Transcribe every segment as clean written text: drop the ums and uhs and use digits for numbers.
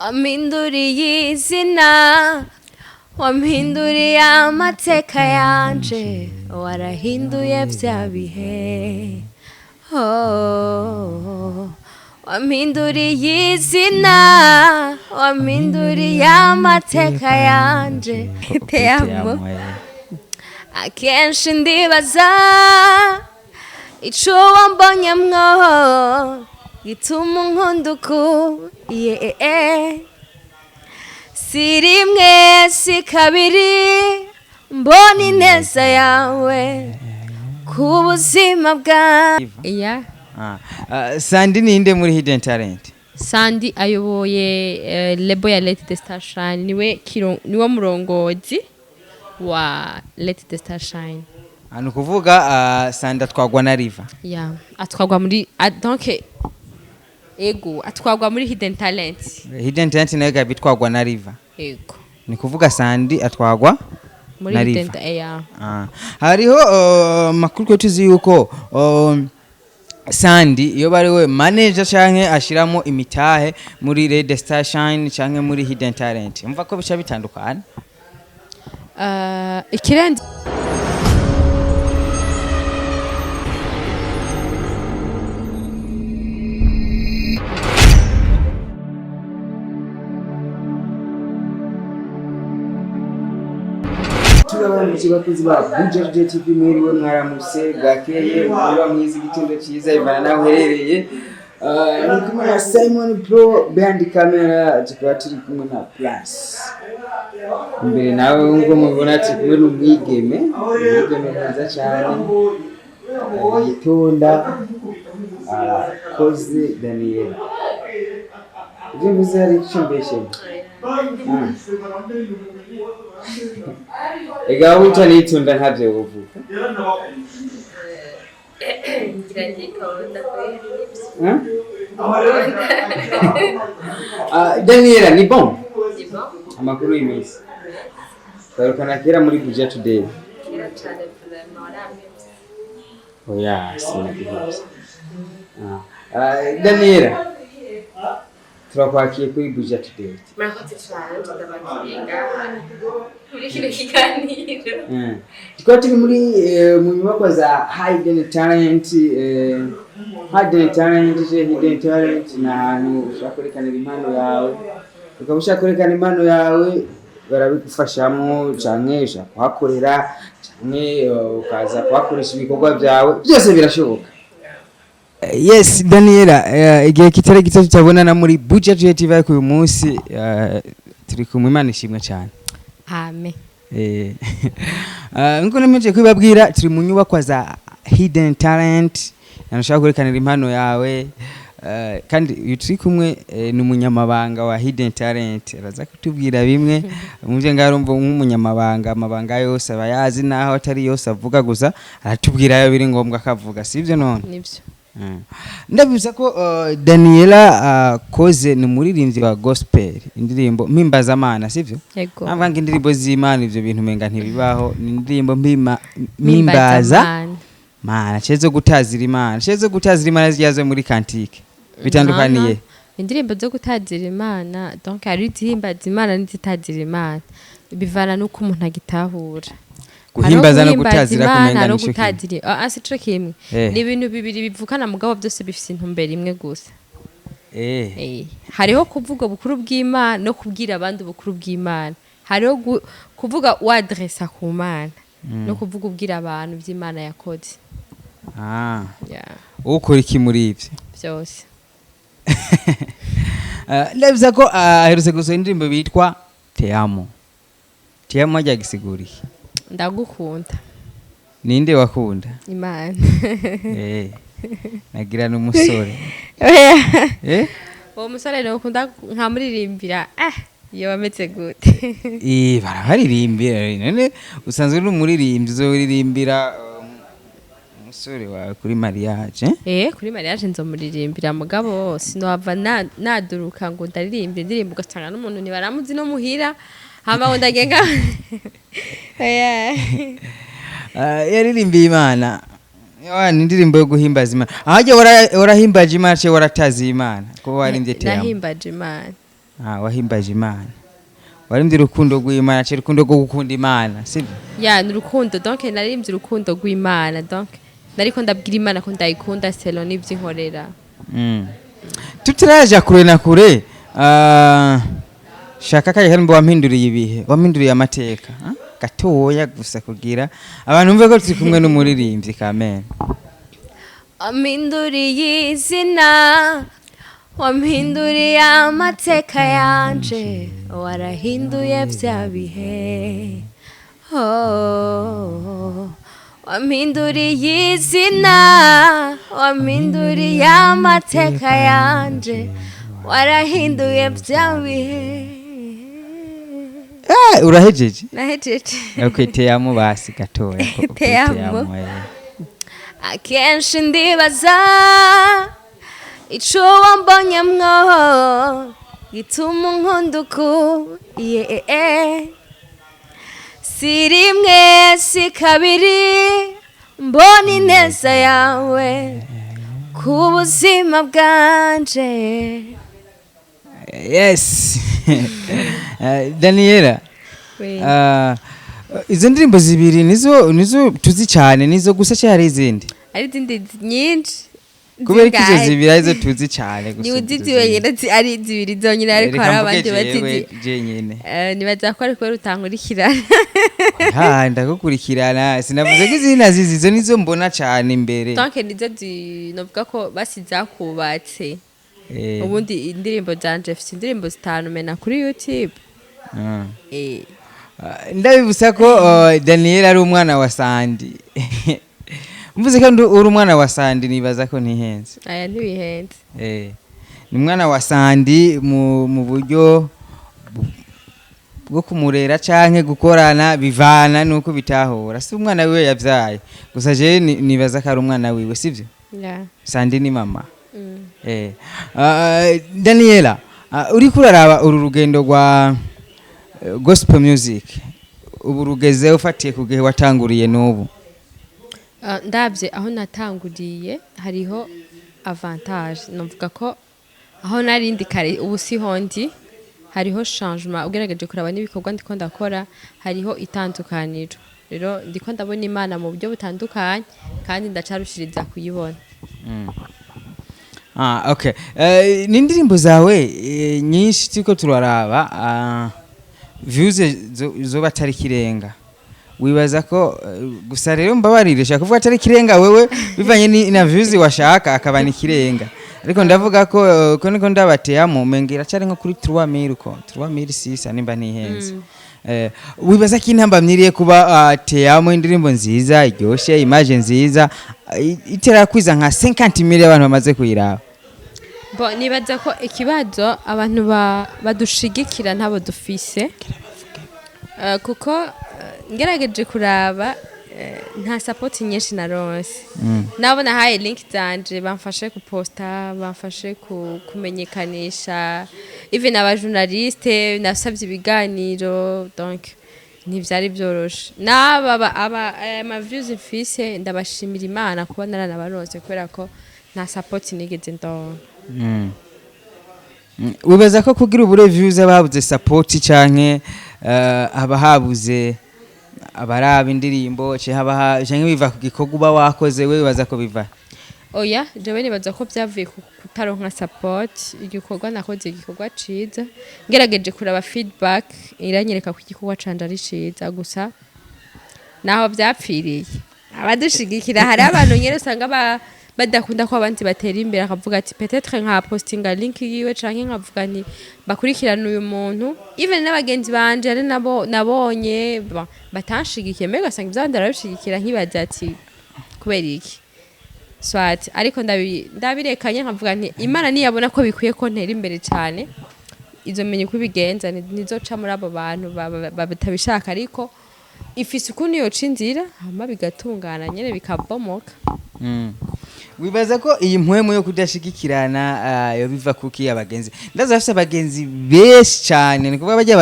Wampinduriye izina, wampinduriye amateka yanje, warahinduye bya bihe. Oh, wampinduriye izina, wampinduriye amateka yanje. Te amo. Akenshi ndibaza ico wambonyemwo gituma unkunda uku, yeah. Si rimwe si kabiri mbona ineza yawe ku buzima bwawe. Yeah. Sandy ninde muri Hidden Talent? Sandy ayoboye label ya Let the Star Shine, niwe niwe murongozi wa Let the Star Shine. Ni ukuvuga Sandy atwagwa na Riva. Yeah, atwagwa muri donc ego atwagwa muri Hidden Talent. Hidden Talent nayo ikaba itwagwa na Riva. Ego. Ni kuvuga Sandy atwagwa muri na Hidden Riva. Yeah. Hariho makuru ko tuzi yuko Sandy iyo bari we manager canke ashiramo imitahe muri Red Star Shine canke muri Hidden Talent. Umva ko bica bitandukana. Ikirenze Turabaramutse bakunzi ba Buja Today TV, mwiriwe, mwaramutse, bwakeye, muba mwiza, igitondo cyiza ivana naho uherereye. Ni kumwe na Simon Pro behind camera, tukaba turi kumwe na Plus imbere nawe nk'uko mubibona turi kumwe n'umwigeme, umwigeme mwiza cyane yitonda, akoze Daniel. Ibyo mvuze hari icyo mbeshyemo? Ega wowe utanitonda ntabyo wovuga. Hein? Daniela, ni bon? Amakuru y'iminsi. Garukana kera muri Buja Today. Oya, sinaguhevye. Daniela, turakwakiye kuri Buja Today. Murakoze cyane, ndabakinga muri kino kiganiro. Tukaba turi muri mu nyubakwa za Hidden Talent, Hidden Talent, je Hidden Talent ni ahantu ushobora kwerekanira impano yawe, ukaba ushaka kwerekana impano yawe barabigufashamwo, canke ushaka kuhakorera, canke ukaza kuhakoresha ibikorwa byawe, byose birashoboka. Yes, Daniela, igihe kitari gito tutabonana muri Buja Today TV, ariko uyu munsi turi kumwe, Imana ishimwe cyane. Amen. Nkuko nemeje kubibabwira, turi mu nyubakwa za Hidden Talent, ushobora kwerekanira impano yawe, kandi uyu turi kumwe ni umunyamabanga wa Hidden Talent, araza kutubwira bimwe mu byo ngaho. Urumva nk'umunyamabanga amabanga yose aba yazi, naho atari yose avuga, gusa aratubwira ayo biri ngombwa akavuga, sibyo none? Nibyo. Ndabibuza ko Daniela Koze ni umuririmbyi wa gospel, indirimbo mpimbazamana, sivyo? Yego. Ntabwo ngo indirimbo z'Imana ivyo bintu umenga ntibibaho, ni indirimbo mpimbaza mana, cyo gutazira Imana, cyo gutazira Imana zijya zo muri cantique bitandukaniye. Indirimbo zo gutazira Imana, donc hari izihimbaza Imana n'izitazira Imana, bivana n'uko umuntu agitahura. Guhimbaza no gutazira kumenga no nico kimwe. Gutazira si co kimwe. Ni ibintu bibiri bivukana, mugabo byose bifise intumbero imwe gusa. Hariho kuvuga ubukuru bw'Imana no kubwira abandi ubukuru bw'Imana, hariho kuvuga wadresa ku Mana no kuvuga ubwira abantu iby'Imana yakoze. Yeah. Ukora iki muri ivyo? Byose. Ndabiza ko aherutse gusohora indirimbo bitwa Te amo. Te amo ajya gisiguriye. Ndagukunda. Ninde wakunda? Imana. Nagira n'umusore. Uwo musore nokunda nkamuririmbira, iyo bameze gute? Barabaririmbira none usanzwe uri umuririmbyi, uzoririmbira umusore wawe kuri mariage, eh? Kuri mariage nzomuririmbira, mugabo sinohava naduruka ngo ndaririmba indirimbo ugasanga n'umuntu ntibaramuzi no muhira, hama ngo ndagenga. Oya. Yaririmbiye Imana. Ni indirimbo yo guhimbaza Imana. Ahajya warahimbaje Imana cyangwa warataziye Imana? Kuba warimbye Te amo. Nahimbaje Imana. Ah, wahimbaje Imana, waririmbye urukundo rw'Imana, cyo urukundo rwo gukunda Imana, sibyo? Ya, ni urukundo. Donc naririmbye urukundo rw'Imana, donc nariko ndabwira Imana ko ndayikunda selon n'ivyo inkorera. Tutaraja kure na kure, shaka kajya karimbo "Wampinduriye ibihe, wampinduriye amateka", ah? Gatoya gusa kugira abantu bumve ko turi kumwe n'umuririmbyi kamene. Wampinduriye izina, wampinduriye amateka yanje, warahinduye bya bihe. Oh, wampinduriye izina, wampinduriye amateka yanje, warahinduye bya bihe. Urahejeje? Nahejeje. Okay, teyamo basi gatoya. Te amo. Te amo. Akenshi ndibaza ico wambonyemwo gituma unkunda uku, yeah. Si rimwe si kabiri mbona ineza yawe ku buzima bwanje. Yes. Daniela, izo ndirimbo zibiri nizo tuzi cyane, nizo gusa cyangwa hari izindi? Ari izindi nyinshi. Kubera ko izo Zingahe? zibiri arizo tuzi cyane Ni gusumba izo uzizi zindi. wenyine, ari zibiri zonyine, ariko Reka hari mvuge abandi jewe bazizi. jenyine. Nibaza ko ari kubera utankurikirana. Ha, ndagukurikirana, sinavuze ko izindi nazizi, izo nizo mbona cyane imbere. Donc nizo novuga ko basi zakubatse. Ubundi indirimbo zanje, mfite indirimbo zitanu mena kuri YouTube. Ah, ndabibutsa ko Daniel ari umwana wa Sandi. Mvuze ko uri umwana wa Sandi, nibaza ko ntihenze. Aya, ntibihenze. Ni umwana wa Sandi mu buryo bwo kumurera canke gukorana, bivana nuko bitahura. Si umwana wiwe yavyaye gusa, je nibaza ko ari umwana wiwe, sivyo? Yeah. Sandi ni mama. Daniela, uriko uraraba uru rugendo rwa gospel music ubu rugeze, ufatiye ku gihe watanguriye n'ubu? Ndabye aho natanguriye hariho avantage. Novuga ko aho narindi kare ubu siho ndi, hariho changement. Ugerageje kuraba n'ibikorwa ndiko ndakora, hariho itandukaniro. Rero ndiko ndabona Imana mu buryo butandukanye kandi ndacarushiriza kuyibona. Ah, okay. Ni indirimbo zawe nyinshi turiko turaraba, views zoba atari kirenga. Wibaza ko gusa rero mbabarire, shaka kuvuga atari kirenga wewe bivanye na views washaka akaba ni kirenga, ariko ndavuga ko ko niko ndabateyamo mengira cyari nko kuri 3000 uko 3600 nimba ntihenze. Wibaza ko intambamyiriye kuba teyamo indirimbo nziza iryoshe, image nziza, iterakwiza nka 50 mille abantu bamaze kuyiraba? Bo, nibaza ko ikibazo abantu badushigikira ntabo dufise. Kuko ngerageje kuraba, nta support nyinshi naronse. Nabo nahaye link zanje bamfashe kuposta, bamfashe kumenyekanisha, even aba journaliste nasabye ibiganiro, donc ntivyari byoroshe. N'aba aba aya ma views mfise, ndabashimira Imana kuba naranabaronse, kubera ko nta support nigeze ndonka. Wibaza ko kugira ubure views ababuze support canke haba habuze abaraba indirimbo, canke haba canke biva ku gikorwa uba wakoze? We wibaza ko biva? Oya, jewe nibaza ko byavuye ku kutaronka support. Igikorwa nakoze, igikorwa ciza, ngerageje kuraba feedback iranyereka ko igikorwa canje ari ciza, gusa naho vyapfiriye abadushigikira. Hari abantu nyene usanga badakunda ko abandi batera imbere, akavuga ati peut-être nka postinga link yiwe canke nkavuga nti bakurikirana uyu muntu. Even n'abagenzi banje ari nabo nabonye batanshigikiye, mbega ugasanga ivy'abandi barabishigikira, nkibaza ati kubera iki? Swat, ariko ndabirekanye, nkavuga nti Imana niyabona ko bikwiye ko ntera imbere cyane, izomenya uko ibigenza, nizoca muri abo bantu batabishaka, ariko ifise ukuntu yoca inzira hama bigatungana nyene, bikabomoka. Wibaza ko iyi mpwemu yo kudashigikirana yo biva kuki? Abagenzi, ndaza bafise abagenzi benshi cyane, ni kuvuga bajya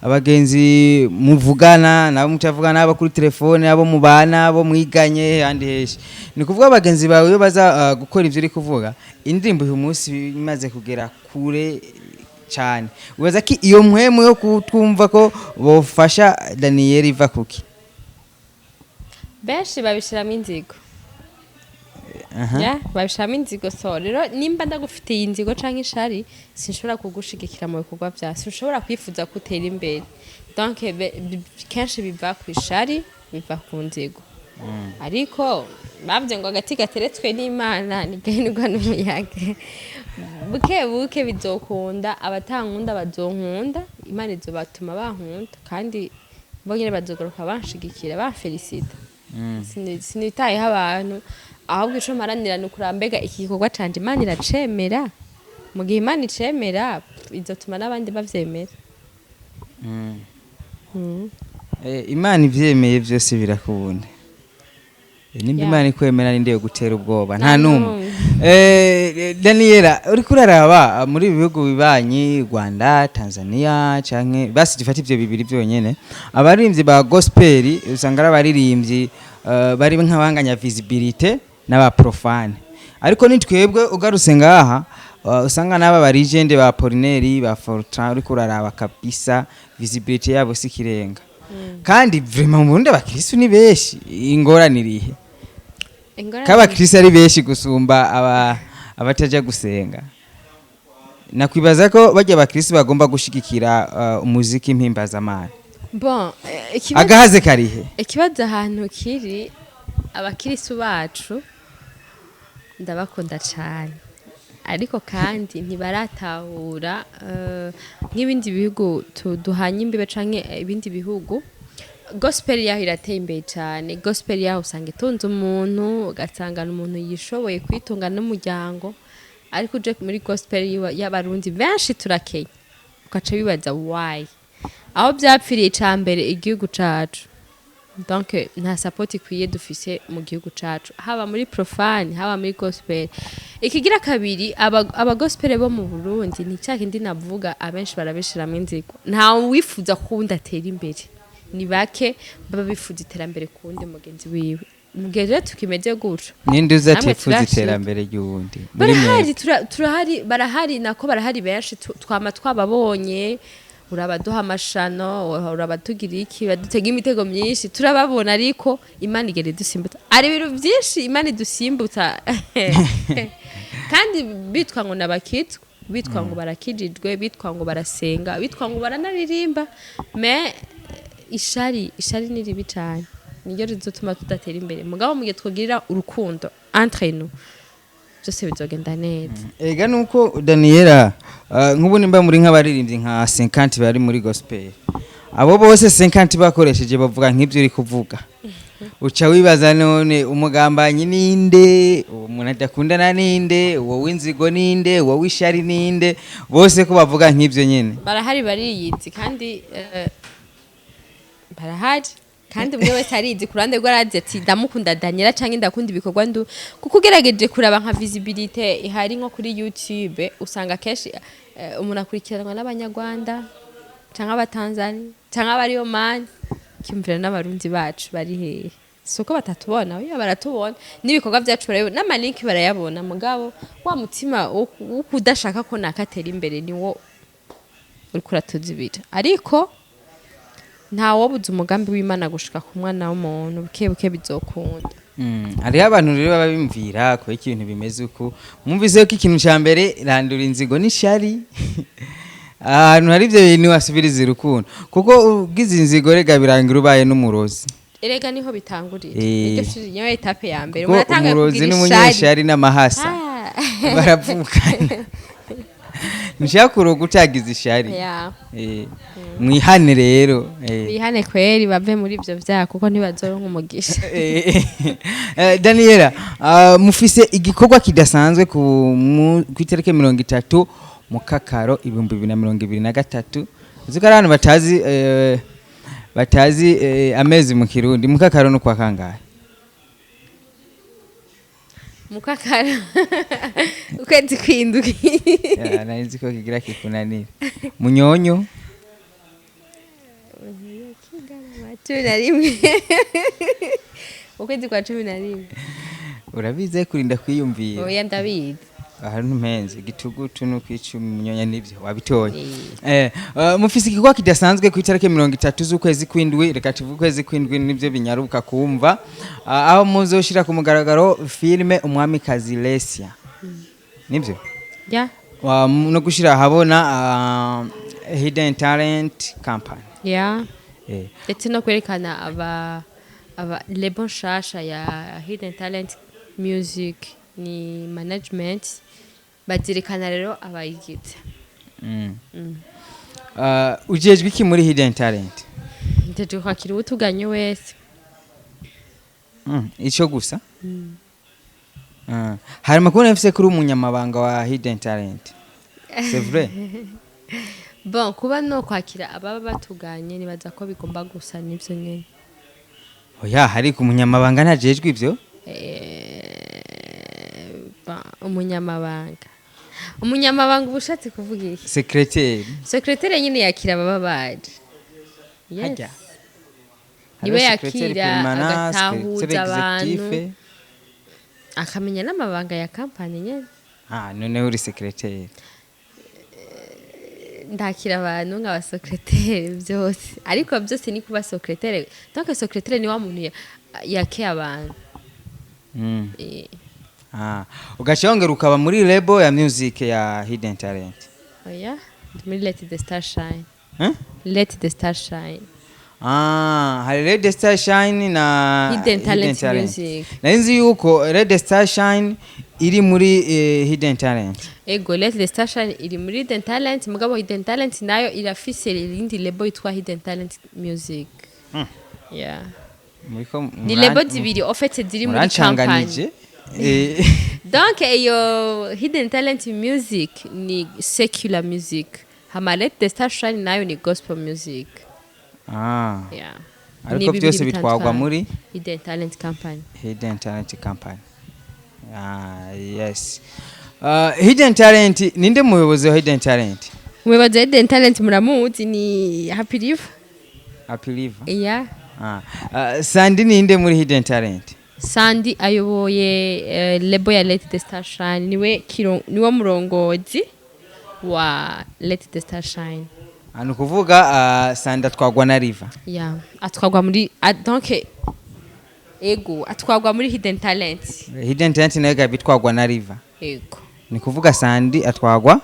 abagenzi muvugana nabo, mutavugana, abo kuri telefone, abo mubana, abo mwiganye handi heshi, ni kuvuga abagenzi bawe iyo baza gukora ivyo uri kuvuga, indirimbo uyu munsi imaze kugera kure. Cyane wibaza ko iyo mpwemu yo kutwumva ko bofasha Daniel iva kuki? Benshi babishiramo inzigo. Ya, babishiramo inzigo. So rero nimba ndagufitiye inzigo canke ishari, sinshobora kugushigikira mu bikorwa vyawe, sinshobora kwifuza ko utera imbere. Donc kenshi biva ku ishari, biva ku nzigo. Ariko bavuze ngo agati gateretswe n'Imana ntigahinurwa n'umuyaga. Buke buke bizokunda, abatankunda bazonkunda, Imana izobatuma bankunda, kandi bo nyene bazogaruka banshigikira, bamfelicita. Sinitayeho abantu, ahubwo ico mparanira ni ukuraba mbega iki gikorwa canje Imana iracemera. Mu gihe Imana icemera, izotuma n'abandi bavyemera. Imana ivyemeye byose birakunda. Nimba Imana ikwemera, ninde yo gutera ubwoba? Nta Nta numwe. n'umwe. Daniela, uriko uraraba muri ibi bihugu bibanyi, Rwanda, Tanzania, canke basi dufate ivyo bibiri byonyene, abaririmbyi ba gospel usanga ari abaririmbyi bari nk'abanganya visibilité n'aba profane. Ariko ni twebwe ugarutse ngaha, usanga n'aba ba legend ba Apollinaire, ba Fortran, uriko uraraba kabisa visibilité yabo si kirenga. Kandi vraiment mu Burundi abakristo ni benshi. Ingorane irihe? Ingorane- K'abakristo ari benshi gusumba aba abataja gusenga, nakwibaza ko bajya abakristo bagomba gushigikira umuziki mpimbazamana. Bon, ikibazo Agahaze karihe? Ikibazo ahantu kiri, abakirisu bacu ndabakunda cyane, ariko kandi ntibaratahura nk'ibindi bihugu duhanye imbibe canke ibindi bihugu. Gospel yaho irateye imbere cyane. Gospel yaho usanga itunze umuntu, ugasanga ni umuntu yishoboye kwitunga n'umuryango. Ariko uje muri gospel y'Abarundi, benshi turakenya, ugaca wibaza why, aho byapfiriye. Icya mbere, igihugu cacu, donc nta support ikwiye dufise mu gihugu cacu, haba muri profane, haba muri gospel. Ikigira kabiri, aba gospel bo mu Burundi ni cya kindi navuga, abenshi barabishiramwo inzigo. Nta wifuza ko uwundi atera imbere, ni bake baba bifuza iterambere ku wundi mugenzi wiwe. Mu gihe rero tukimeze gutyo, Ninde uza namwe atifuza turashika. iterambere ry'uwundi muri Barahari. mwebwe? Turahari, barahari, nako barahari benshi. Twama twababonye, urabaduha amashano, urabatugira iki, badutega imitego myinshi, turababona. Ariko Imana igera idusimbutsa. Hari ibintu byinshi Imana idusimbutsa, kandi bitwa ngo nabakitswe, bitwa ngo barakijijwe, bitwa ngo barasenga, bitwa ngo baranaririmba. Mais ishari, ishari ni ribi cyane, niryo rizotuma tudatera imbere. Mugabo mu gihe twogirira urukundo entre nous, byose bizogenda neza. Ega nuko Daniela, nk'ubu nimba muri nk'abaririmbyi nka 50 bari muri gospel, abo bose 50 bakoresheje bavuga nk'ibyo uri kuvuga, uca wibaza none umugambanyi ninde, uwo muntu adakundana ninde, uwo w'inzigo ninde, uwo w'ishari ninde, bose ko bavuga nk'ibyo nyene? Barahari, bariyizi kandi barahari, kandi umwe wese arizi ku ruhande rwe, arazi ati ndamukunda Daniela canke ndakunda ibikorwa ndu. Kuko ugerageje kuraba nka visibilité ihari nko kuri YouTube, usanga kenshi umuntu akurikiranwa n'Abanyarwanda canke Abatanzania canke abari Oman. Kimvira n'Abarundi bacu bari hehe? Si uko batatubona, oya, baratubona, n'ibikorwa byacu barabibona, n'amalinki barayabona. Mugabo wa mutima wo kudashaka ko nakatera imbere niwo uriko uratuzibira. Ariko ntawobuza umugambi w'Imana gushika ku mwana w'umuntu. Buke buke bizokunda. Hariho abantu rero baba bimvira ko ikintu bimeze uko. Mwumvise ko ikintu cya mbere randura inzigo n'ishari. Ahantu hari ibyo bintu wasubiriza urukundo, kuko ugize inzigo rega birangira ubaye n'umurozi. Erega niho bitangurira. Niryo shuri, niyo étape ya mbere. Kuko Umuntu atanguye umurozi kugira ishari n'umunyeshari n'amahasa baravukana. Ntushaka kuroga utagize ishari. Mwihane rero. Bihane kweri, bave muri ivyo vyaha, kuko ntibazoronka umugisha. Daniela, mufise igikorwa kidasanzwe ku itariki 30 Mukakaro 2023. Uzi ko ari abantu batazi amezi mu Kirundi. Mukakaro no kwa kangahe? Mukakaro, ukwezi kwindwi. Ya, nari nzi ko kigira kikunanira. Munyonyo? 11, ukwezi kwa 11. Urabizi kurinda kwiyumvira. Oya, ndabizi. Aha ntumpenze, gitugutu no kwicumi munyonya, nivyo wabitoye. Mufise igikorwa kidasanzwe ku itariki 30 z'ukwezi kw'indwi. Reka tuvuge ukwezi kw'indwi, nivyo binyaruka kumva. Aho muzoshira ku mugaragaro filme Umwamikazi Lesia, nivyo? Ya. No gushira ahabona Hidden Talent Company. Ya. Ndetse no kwerekana aba label nshasha ya Hidden Talent Music, ni management, bazirikana rero abayigize. Ujejwe iki muri Hidden Talent? Nteje kwakira uwutuganye wese. Ico gusa? Hari amakuru nafise kuri umunyamabanga wa Hidden Talent, c'est vrai? Bon, kuba no kwakira ababa batuganye, nibaza ko bigomba gusa n'ivyo nyene. Oya, hariko umunyamabanga ntajejwe ivyo. Bon, umunyamabanga uba ushatse kuvuga iki? Secrétaire. Secrétaire nyine yakira ababa baje. Yes. Harya Niwe hariho secrétaire yakira, permanent, agatahuza secrétaire abantu. exécutif. Akamenya n'amabanga ya kampani nyene. Ah, noneho uri secrétaire. Ndakira abantu nkaba secrétaire byose, ariko byose ni kuba secrétaire. Donc secrétaire ni wa muntu yakeye abantu. Ah, ugaca wongera ukaba muri label ya music ya Hidden Talent. Oya, ndi muri Let the Star Shine. Eh? Let the Star Shine. Ah, hari Let the Star Shine na Hidden Talent Music. Nari nzi yuko Let the Star Shine iri muri Hidden Talent. Ego, Let the Star Shine iri muri Hidden Talent, mugabo Hidden Talent nayo irafise irindi label yitwa Hidden Talent Music. Yeah. Muriko Ni label zibiri en fait ziri muri company. murancanganije. Donc iyo Hidden Talent Music ni secular music, hama Let the Star Shine nayo ni gospel music. Yeah. Ariko Ni bibiri byose bitwarwa bitandukanye. muri Hidden Talent Company. Hidden Talent Company. Ah, yes. Hidden Talent, ninde muyobozi wa Hidden Talent? Umuyobozi wa Hidden Talent muramuzi, ni Happy River. Happy River. Yeah. Ah. Sandy ninde muri Hidden Talent? Sandy ayoboye label ya Let the Star Shine, niwe murongozi wa Let the Star Shine. Ah, ni ukuvuga Sandy atwagwa na River. Yeah, atwagwa muri donc ego, atwagwa muri Hidden Talent. Hidden Talent nayo ikaba itwagwa na River. Ego. Ni kuvuga Sandy atwagwa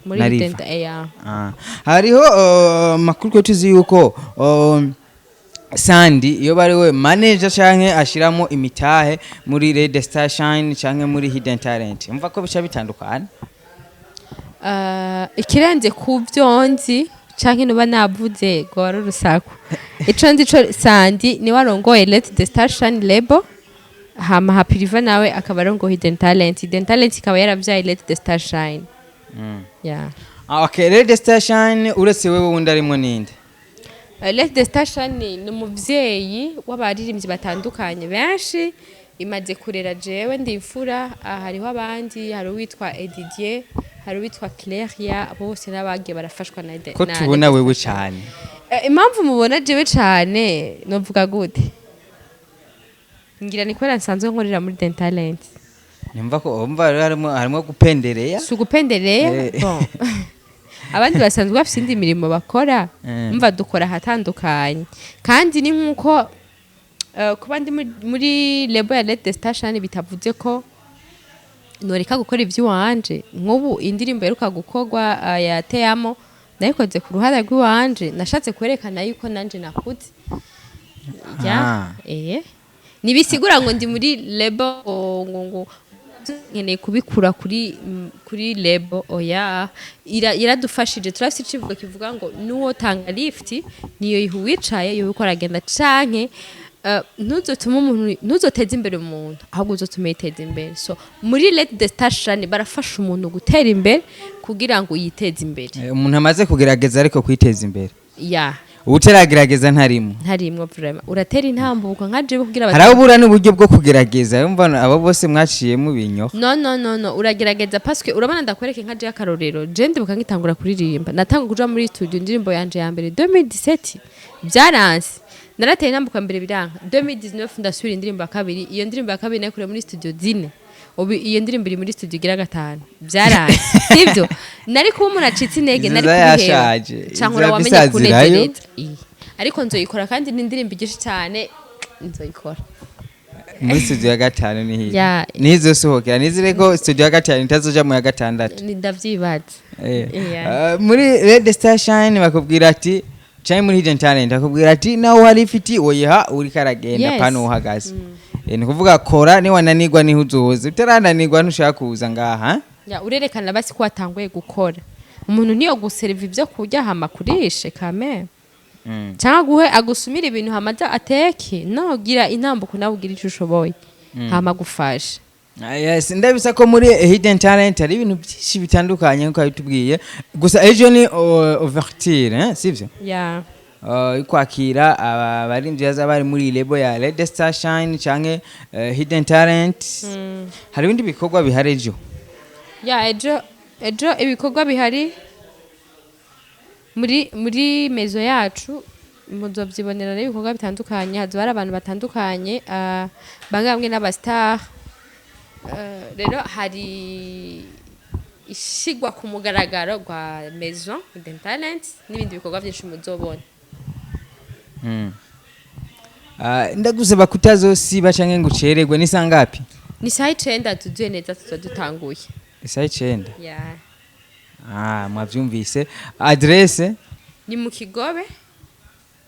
muri na Hidden River. Yeah. Ah. Hariho makuru ko tuzi yuko Sandy iyo bari we manager canke ashiramo imitahe muri Red Star Shine canke muri Hidden Talent. Umva ko bica bitandukana. Ikirenze ku byo nzi canke nuba navuze ngo wari urusaku, ico nzi co, Sandy niwe arongoye Let the Star Shine label, hama Happy River nawe akaba arongoye Hidden Talent. Hidden Talent ikaba yaravyaye Let the Star Shine. Yeah. Ah, okay, Red Star Shine uretse wewe wundi arimo ninde? Let the Star Shine ni umuvyeyi w'abaririmbyi batandukanye benshi. Imaze kurera jewe, ndi imfura. Hariho abandi, hari uwitwa Edidier, hari uwitwa Claria, bose n'abagiye barafashwa na Ko na tubona Let the wewe Star Shine. cyane. Impamvu mubona jewe cane, novuga gute, ngira ni kubera nsanzwe nkorera muri Hidden Talent. Nimva ko umva rero harimo gupendereya. Si ugupendereya. Bon, abandi basanzwe bafise indi mirimo bakora. Mva dukora ahatandukanye, kandi ni nk'uko kuba ndi muri label ya Let the Star Shine bitavuze ko noreka gukora ivy'iwanje. Nk'ubu indirimbo iheruka gukorwa ya Teyamo nayikoze ku ruhara rw'iwanje, nashatse kwerekana yuko nanje nakuze ya. Nibisigura ngo ndi muri label ngo nkeneye kubikura kuri label, oya. Iradufashije. Turafise icivugo kivuga ngo nuwo tanga lift niyo yiha uwicaye yoba uko aragenda, canke ntuzotume umuntu, ntuzoteze imbere umuntu, ahubwo uzotume yiteza imbere. So muri Let the Star Shine barafasha umuntu gutera imbere kugira ngo yiteze imbere. Umuntu amaze kugerageza ariko kwiteza imbere. Ya. Utaragerageza ntarimo. Ntarimwo vraiment, uratera intambuko nka jewe kugira Hari abo ubura n'uburyo bwo kugerageza, yumva abo bose mwaciye mu binyo. No, no, no, no, uragerageza, parce que urabona, ndakwereke nka jewe akarorero. Je ndibuka ngitangura kuririmba, natanga kuja muri studio indirimbo yanje ya mbere 2017, byaranse. Narateye intambuko mbere, biranka. 2019 ndasubira indirimbo ya kabiri. Iyo ndirimbo ya kabiri nayikoreye muri studio zine. Ubu iyo ndirimbo iri muri studio igira gatanu, byaranze, sibyo? Nari kuba umuntu acitse intege, Izo nari kubiheba. zayashaje, Canke izo wamenya bisazirayo. kunezereza. Iyi. Ariko nzoyikora, kandi ni indirimbo igishe cyane, nzoyikora. Muri studio ya gatanu ni hiyo Ya. nizosohokera. Nizere ko studio ya gatanu itazoja mu ya gatandatu. Ndavyibaza. Yeah. Muri Red Star Shine bakubwira ati, canke muri Hidden Talent bakubwira ati nawe hari ifiti oyiha uriko aragenda, pano uhagaze. Ni kuvuga kora, niwananirwa niho uzoza, utarananirwa ntushaka kuza ngaha. Ya, urerekana basi ko watanguye gukora. Umuntu niyo guseriva ibyo kurya hama kurishe kame, cyangwa guhe agusumira ibintu hamaze ateke. No gira intambuko nawe, ugira icyo ushoboye, hama gufasha. Ah, yes, ndabisa ko muri Hidden Talent hari ibintu byinshi bitandukanye nkuko yabitubwiye. Gusa ejo ni ouverture, sivyo? Ya. Kwakira abarimvyi baza bari muri label ya Red Star Shine canke Hidden Talent. Hari ibindi bikorwa bihari ejo? Ya, ejo ibikorwa bihari muri maison yacu muzovyibonera rero, ibikorwa bitandukanye. Hazoba hari abantu batandukanye, bamwe bamwe n'aba star. Rero hari ishigwa ku mugaragaro rwa maison Hidden Talent n'ibindi bikorwa byinshi muzobona. Ndagusaba kutazosiba canke ngo ucererwe. Ni saa ngapi? Ni saha 9 tuzuye neza, tuza dutanguye. Isaha 9? Ya. Ah, mwavyumvise adresse. Ni mu Kigobe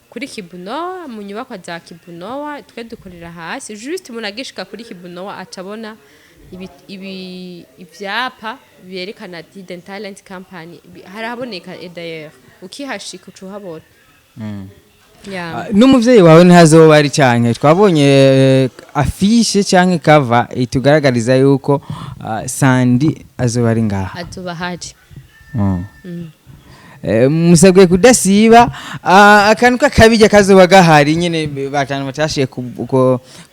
kuri Kibunoa, mu nyubakwa za Kibunoa. Twe dukorera hasi, juste umuntu agishika kuri Kibunoa aca abona ivyapa byerekana Hidden Talent Company. Harahaboneka, et d'ailleurs ukihashika uca uhabona. Ya. Ah, n'umuvyeyi wawe ntihazoba ari, canke twabonye affiche canke cover itugaragariza yuko Sandi azoba ari ngaha? Azoba ahari. Musabwe kudasiba. Akantu k'akabijya kazoba gahari nyene batanu batashiye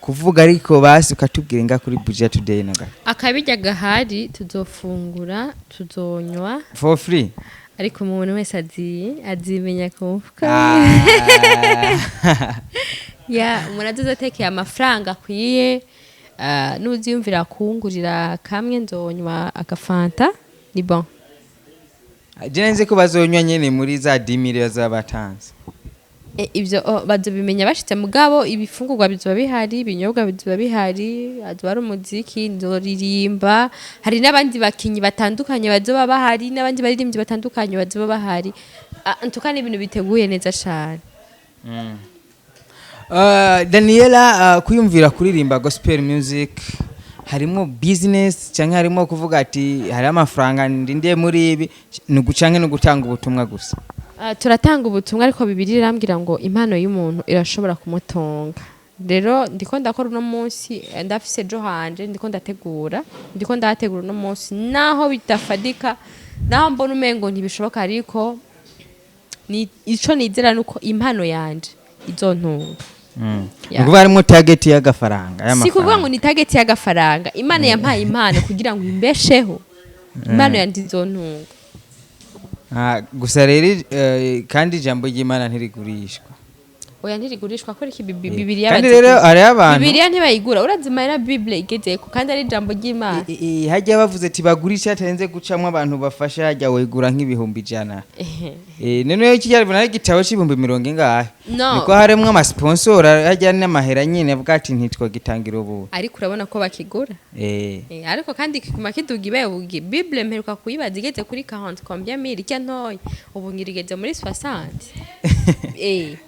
kuvuga, ariko basi ukatubwira nga kuri Buja Today naga. Akabirya gahari, tuzofungura, tuzonywa. For free. Ariko umuntu wese azimenya ku mufuka. Ya, umuntu azoza atekeye amafaranga akwiye, n'uziyumvira kungurira kamwe nzonywa agafanta, ni bon. Je nzi ko bazonywa nyene muri za 10 000 bazaba batanze. Ivyo bazobimenya bashitse, mugabo ibifungurwa bizoba bihari, ibinyobwa bizoba bihari, hazoba hari umuziki, nzoririmba, hari n'abandi bakinyi batandukanye bazoba bahari, n'abandi baririmbyi batandukanye bazoba bahari. Ntuka ni ibintu biteguye neza cane. Daniela, kwiyumvira kuririmba gospel music harimo business canke harimo kuvuga ati hari amafaranga ndindiye muri ibi, canke ni ugutanga ubutumwa gusa? Turatanga ubutumwa, ariko Bibiliya irambwira ngo impano y'umuntu irashobora kumutunga. Rero ndiko ndakora uno munsi, ndafise ejo hanje ndiko ndategura, ndiko ndahategura uno munsi, naho bidafadika, naho mbona umengo ntibishoboka, ariko ni ico nizera nuko impano yanje izontunga. Ni ukuvuga harimo target y'agafaranga? Si kuvuga ngo ni target y'agafaranga. Imana yampaye impano kugira ngo imbesheho, impano yanje izontunga. Ah, gusa rero kandi ijambo ry'Imana ntirigurishwa. Oya, ntirigurishwa. Kubera iki? Bibiliya Kandi bazigura. rero hariho abantu Bibiliya ntibayigura. Urazi mahera Bible igezeko, kandi ari ijambo ry'Imana? Hajya bavuze ati bagurisha hatarenze gucamwo abantu bafasha, hajya wegura nk'ibihumbi 100. Noneho iki cyari ari igitabo c'ibihumbi mirongo ingahe? No. Niko harimwo amasponsor, hajya n'amahera nyene avuga ati ntitwogitangira ubu. Ariko urabona ko bakigura. Ariko kandi kiguma kiduga ibebugi. Bible mperuka kuyibaza igeze kuri 40 combien mille, ijya ntoya, ubu ngira igeze muri 60.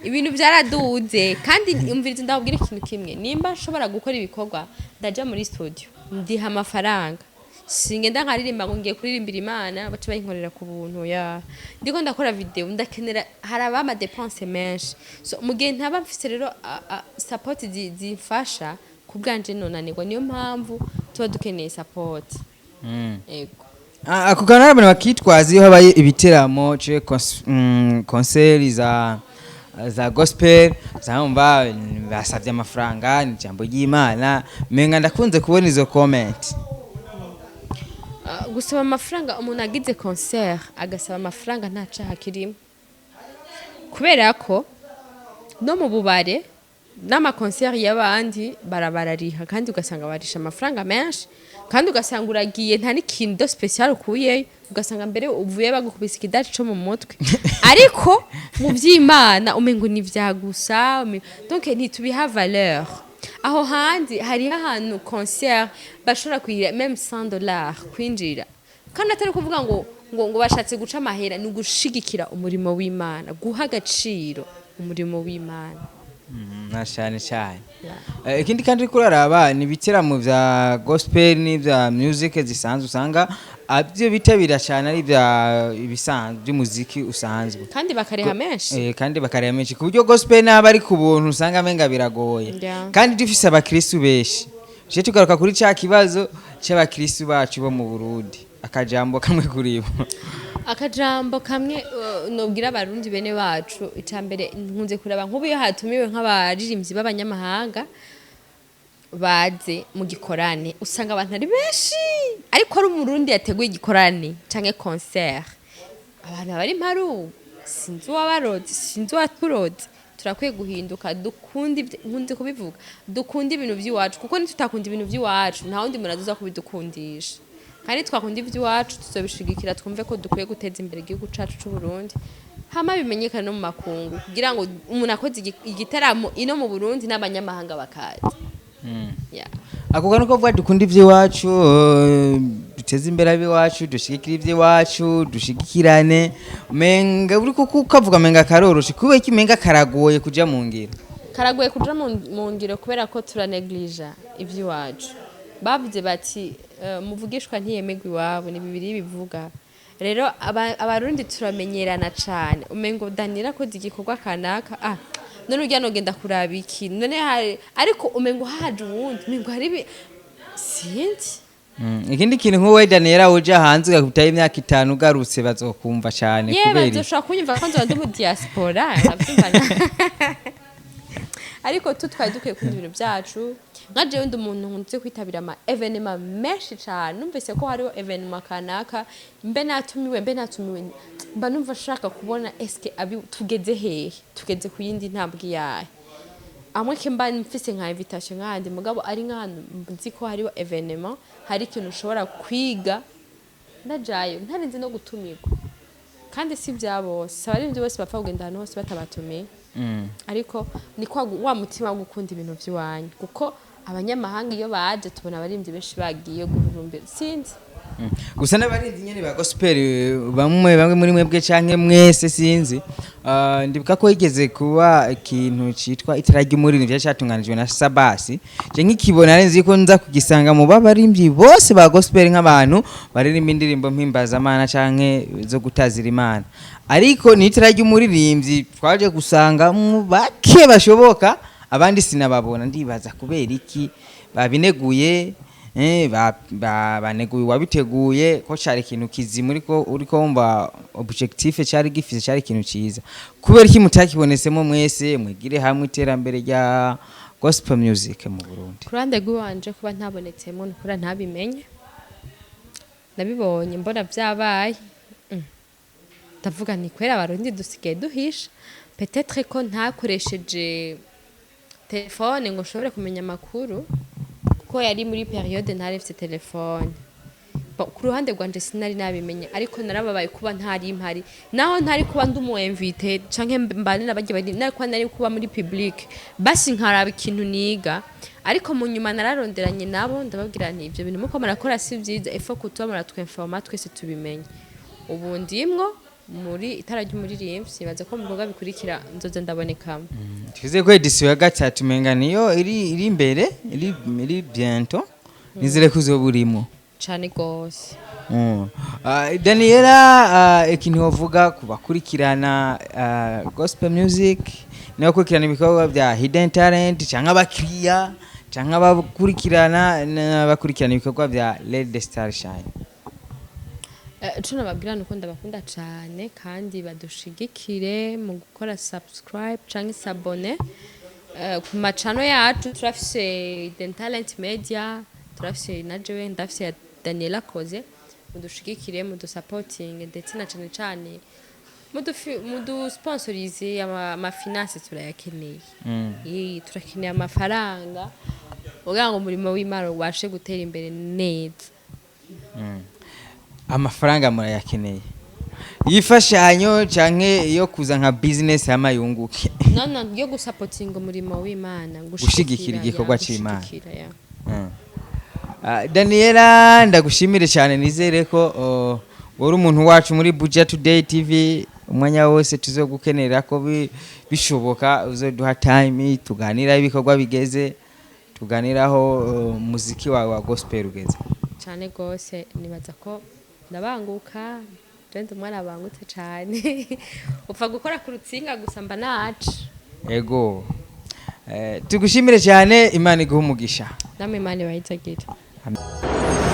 Ibintu byaraduze. Kandi umviriza, ndababwira ikintu kimwe: nimba nshobora gukora ibikorwa, ndaja muri studio, ndiha amafaranga, singenda nkaririmba ngo ngiye kuririmbira Imana baca bayinkorera ku buntu. Ya, ndiko ndakora video, ndakenera, haraba ama dépenses menshi. So mu gihe ntaba mfise rero support zimfasha ku bwanje, nonanirwa. Niyo mpamvu tuba dukeneye support. Ego. Ah, ako kantu hari abantu bakitwaza iyo habaye ibiteramo ce concert za gospel, zamva basabye amafaranga, ni ijambo ry'Imana. Menga ndakunze kubona izo comment. Gusaba amafaranga, umuntu agize concert agasaba amafaranga, nta caha kirimo, kubera ko no mu bubare N'ama concert y'abandi barabarariha, kandi ugasanga barisha amafaranga menshi, kandi ugasanga uragiye nta n'ikintu de spécial ukuyeyo, ugasanga mbere uvuye bagukubise ikidaci co mu mutwe. Ariko mu vy'Imana umengo ni vya gusa, donc ntitubiha valeur. Aho handi hariho ahantu concert bashobora kuyira même $100 kwinjira, kandi atari kuvuga ngo bashatse guca amahera, ni ugushigikira umurimo w'Imana, guha agaciro umurimo w'Imana. Na cyane cyane. Ikindi kandi uriko uraraba ni ibiteramo vya gospel n'ivya music zisanzwe, usanga abyo bitabira cyane ari ibya ibisanzwe by'umuziki usanzwe. Kandi bakareha menshi. Kandi bakareha menshi, ku buryo gospel n'aba ari ku buntu usanga amenga biragoye. Kandi dufise abakristu benshi. Je tugaruka kuri ca kibazo c'abakristu bacu bo mu Burundi, akajambo kamwe kuri bo. Akajambo kamwe nobwira Abarundi bene bacu, icambere nkunze kuraba nk'ubu iyo hatumiwe nk'abaririmbyi b'abanyamahanga baze mu gikorane, usanga abantu ari benshi, ariko ari Umurundi yateguye igikorane canke concert, abantu bari mparu. Sinzi uwabaroze, sinzi uwaturoze. Turakwiye guhinduka, dukunda nkunze kubivuga, dukunda ibintu by'iwacu, kuko nitutakunda ibintu by'iwacu nta wundi muntu azoza kubidukundisha. Kandi twakunda iby'iwacu tuzobishigikira, twumve ko dukwiye guteza imbere igihugu cacu c'u Burundi, hama bimenyekane no mu makungu, kugira ngo umuntu akoze igitaramo ino mu Burundi n'abanyamahanga bakaza. Yeah. Ako kantu ko kuvuga dukunda iby'iwacu, duteze imbere ab'iwacu, dushigikire iby'iwacu, dushigikirane, menga uri kuko ukavuga menga karoroshe, kubera iki menga karagoye kuja mu ngiro? Karagoye kuja mu ngiro kubera ko turaneglige iby'iwacu. Bavuze bati muvugishwa ntiyemegwa iwabo, ni bibiri bivuga. Rero Abarundi turamenyerana cane, umengo Danira akoze igikorwa kanaka, ah none urya nogenda kuraba iki none hari, ariko umengo haje uwundi, umengo hari sinzi. Ikindi kintu, nk'uwe Daniela uja hanze ugakubitaho imyaka 5, ugarutse bazokumva cane. Ye. Kubera iki? Bazoshobora kunyumva ko nzoba ndi mu diaspora, uravyumva. Ariko tu twari dukwiye kunda ibintu byacu. Nka jewe ndi umuntu nkunze kwitabira ama événement menshi cane. Numvise ko hariho événement kanaka, mbe natumiwe mbe natumiwe, mba numva nshaka kubona eske abi tugeze hehe, tugeze ku yindi ntambwe iyahe. Amwe ke mba mfise nka invitation nk'ahandi, mugabo ari nk'ahantu nzi ko hariho événement, hari ikintu ushobora kwiga, ndajayo ntarinze no gutumirwa. Kandi si bya bose, abaririmbyi bose bapfa kugenda ahantu hose batabatumiye. Ariko ni kwa wa mutima wo gukunda ibintu by'iwanyu, kuko abanyamahanga iyo baje tubona abaririmbyi benshi bagiye guhurumbira, sinzi. Gusa n'abarinzi nyene ba gospel, bamwe bamwe muri mwebwe canke mwese sinzi. Ndibuka ko yigeze kuba ikintu citwa itara ry'umuriro cyari catunganijwe na Sabasi. Je nkikibona nari ko nza kugisanga mu babarimvyi bose ba gospel, nk'abantu baririmba indirimbo mpimbazamana canke zo gutazira Imana, ariko ni itara ry'umuririmbyi twaje gusanga mu bake bashoboka, abandi sinababona. Ndibaza kubera iki babineguye, baneguye wabiteguye, ko cari ikintu kizima, uriko wumva objectif cari gifise, cari ikintu ciza. Kubera iki mutakibonetsemo mwese mwigire hamwe iterambere rya gospel music mu Burundi? Ku ruhande rw'iwanje, kuba ntabonetsemo ni ukuri ntabimenye. Nabibonye mbona byabaye. Ndavuga ni kwera Abarundi dusigaye duhisha. Peut-être ko ntakoresheje telefone ngo nshobore kumenya amakuru, kuko yari muri période ntari mfite telefone. Bon, ku ruhande rwanje sinari nabimenye, ariko narababaye kuba ntari mpari, naho ntari kuba ndi umu invité canke mbane n'abarya bari, nari kuba nari kuba muri public, basi nkaraba ikintu niga. Ariko mu nyuma nararonderanye nabo, ndababwira nti ibyo bintu muko murakora si vyiza, ifo kutuba muratwinforma twese tubimenye. Ubu ndimwo muri itara ry'umuririmbyi, nibaza ko mu bikorwa bikurikira nzoza ndabonekamo. Twizeye ko édition ya gatatu menga niyo iri imbere, iri bientôt, nizere ko uzoba urimo. Cane gose. Daniela, ikintu wovuga ku bakurikirana gospel music n'abakurikirana ibikorwa bya Hidden Talent, canke abakiriya, canke abakurikirana n'abakurikirana ibikorwa bya Let the Star Shine? Ico nababwira nuko ndabakunda cane, kandi badushigikire mu gukora subscribe canke s'abonner ku macano yacu. Turafise Hidden Talent Media, turafise na jewe ndafise ya Daniela Koze. Mudushigikire, mudusapotinge, ndetse na cane cane Mudusponsorize ama finance, turayakeneye. Turakeneye amafaranga kugira ngo umurimo w'Imana ubashe gutera imbere neza. Amafaranga murayakeneye, yifashanyo canke yo kuza nka business hama yunguke? No, yo gusapotinga umurimo w'Imana. Gushigikira igikorwa ya, c'Imana. Gushigikira, ya. Ah, Daniela, ndagushimire cyane. Nizere ko uri umuntu wacu muri Buja Today TV. Umwanya wose tuzogukenera ko bishoboka uzoduha time tuganira ibikorwa bigeze, tuganiraho muziki wawe wa gospel ugeze. Cyane gose. Nibaza ko ndabanguka, je umwana abangutse cyane, upfa gukora ku rutsinga gusa mba naca. Ego, tugushimire cyane, Imana iguhe umugisha. Namwe Imana ibahezagire. Amen.